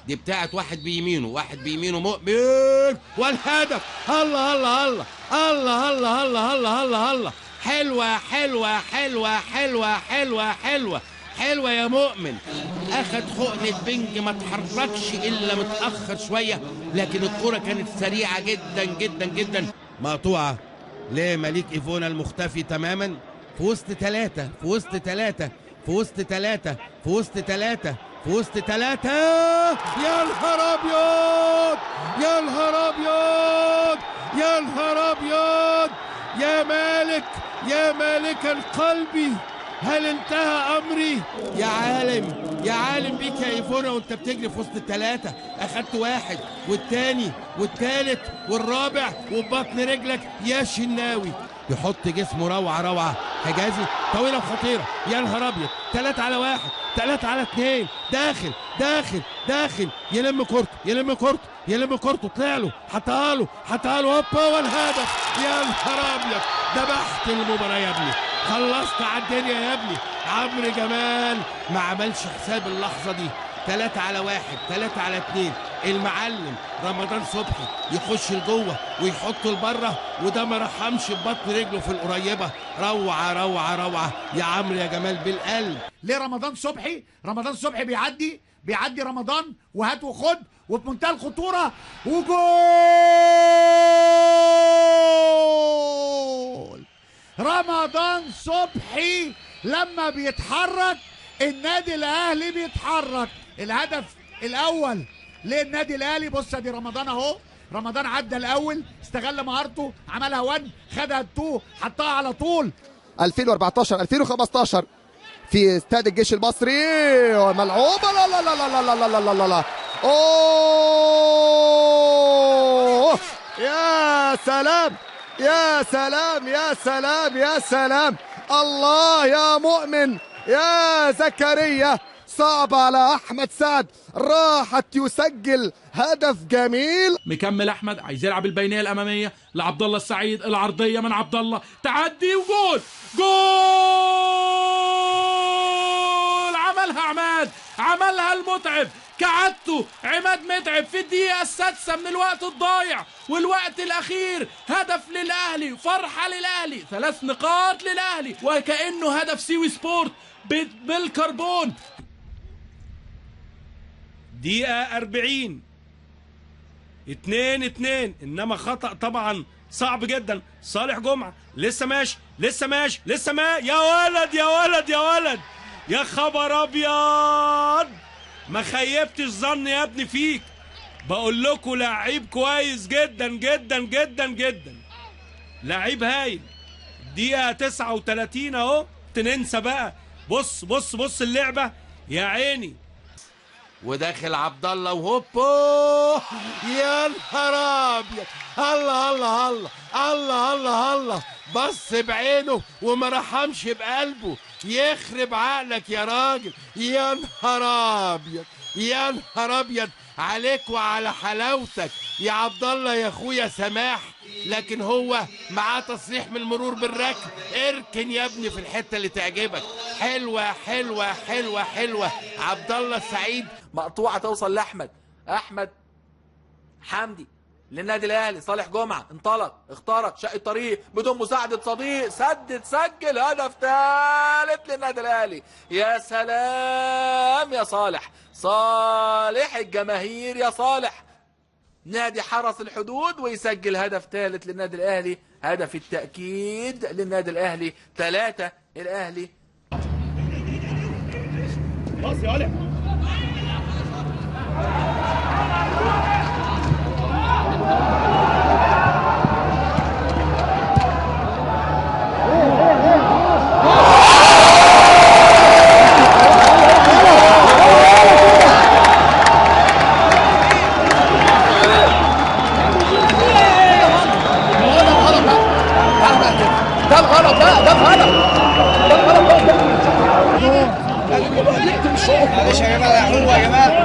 دي بتاعت واحد بيمينه، واحد بيمينه مؤمن، والهدف. الله الله الله الله الله الله الله الله الله، حلوة حلوة حلوة حلوة حلوة حلوة حلوة يا مؤمن. اخد حقنة بنج، ما اتحركش الا متأخر شوية، لكن الكرة كانت سريعة جدا جدا جدا. مقطوعة لمليك ايفونا المختفي تماما، في وسط ثلاثة، في وسط ثلاثة، في وسط ثلاثة، في وسط ثلاثة، في وسط ثلاثة. يا نهار ابيض، يا نهار ابيض، يا نهار ابيض، يا مالك، يا مالك القلب، هل انتهى امري؟ يا عالم، يا عالم بيك يا ايفونا وانت بتجري في وسط الثلاثة. اخدت واحد والتاني والتالت والرابع، وبطن رجلك يا شناوي. يحط جسمه روعه روعه. حجازي طويلة وخطيرة، يا نهار ابيض، 3 على 1، 3 على 2، داخل داخل داخل، يلم كورته، يلم كورته، يلم كورته، طلع له، حطها له، حطها له، هوبا، والهدف. يا نهار ابيض، ذبحت المباراة يا ابني، خلصت على الدنيا يا ابني. عمرو جمال ما عملش حساب اللحظة دي. 3 على 1، 3 على 2، المعلم رمضان صبحي يخش لجوه ويحطه لبره، وده ما رحمش ببطن رجله في القريبة. روعه روعه روعه يا عمرو يا جمال بالقلب. ليه رمضان صبحي؟ رمضان صبحي بيعدي، بيعدي رمضان، وهات وخد، وفي منتهى الخطورة، وجول. رمضان صبحي لما بيتحرك النادي الاهلي بيتحرك. الهدف الاول للنادي الاهلي. بص ادي رمضان اهو، رمضان عدى الاول، استغل مهارته، عملها 1، خدها 2، حطها على طول. 2014 2015 في استاد الجيش المصري، ملعوبه. لا لا لا لا لا لا لا لا لا، اوه يا سلام، يا سلام، يا سلام، يا سلام، الله يا مؤمن، يا زكريا، صعب على احمد سعد، راحت يسجل هدف جميل. مكمل احمد، عايز يلعب البينية الامامية لعبد الله السعيد، العرضية من عبد الله، تعدي وجول، جول، عملها عماد، عملها المتعب كعادته، عماد متعب في الدقيقة السادسة من الوقت الضايع والوقت الاخير. هدف للاهلي، فرحه للاهلي، 3 نقاط للاهلي، وكانه هدف سيوي سبورت بالكربون. دقيقة 40، 2-2، انما خطأ طبعا صعب جدا. صالح جمعة لسه ماشي، لسه ماشي، لسه ما، يا ولد يا ولد يا ولد، يا خبر ابيض، ما خيبتش ظن يا ابني فيك. بقول لكم لعيب كويس جدا جدا جدا جدا، لعيب هايل. دقيقة 39 اهو، تنسى بقى. بص بص بص اللعبة يا عيني. وداخل عبد الله وهوبا، يا نهار ابيض، الله الله الله الله الله الله، بص بعينه وما رحمش بقلبه. يخرب عقلك يا راجل، يا نهار ابيض، يا نهار ابيض عليك وعلى حلاوتك يا عبد الله يا اخويا سماح. لكن هو معاه تصريح من المرور بالركن، اركن يا ابني في الحتة اللي تعجبك. حلوة حلوة حلوة حلوة عبد الله السعيد. مقطوعة توصل لاحمد، احمد حمدي للنادي الاهلي، صالح جمعه انطلق، اخترق، شق الطريق بدون مساعدة صديق، سدد، سجل، هدف ثالث للنادي الاهلي. يا سلام يا صالح، صالح الجماهير يا صالح. نادي حرس الحدود ويسجل هدف ثالث للنادي الاهلي، هدف التاكيد للنادي الاهلي، 3 الاهلي. خلاص يا ولد. ده الغلط بقى، ده الغلط، ده الغلط بقى. معلش يا جماعة، يا حلوة يا جماعة.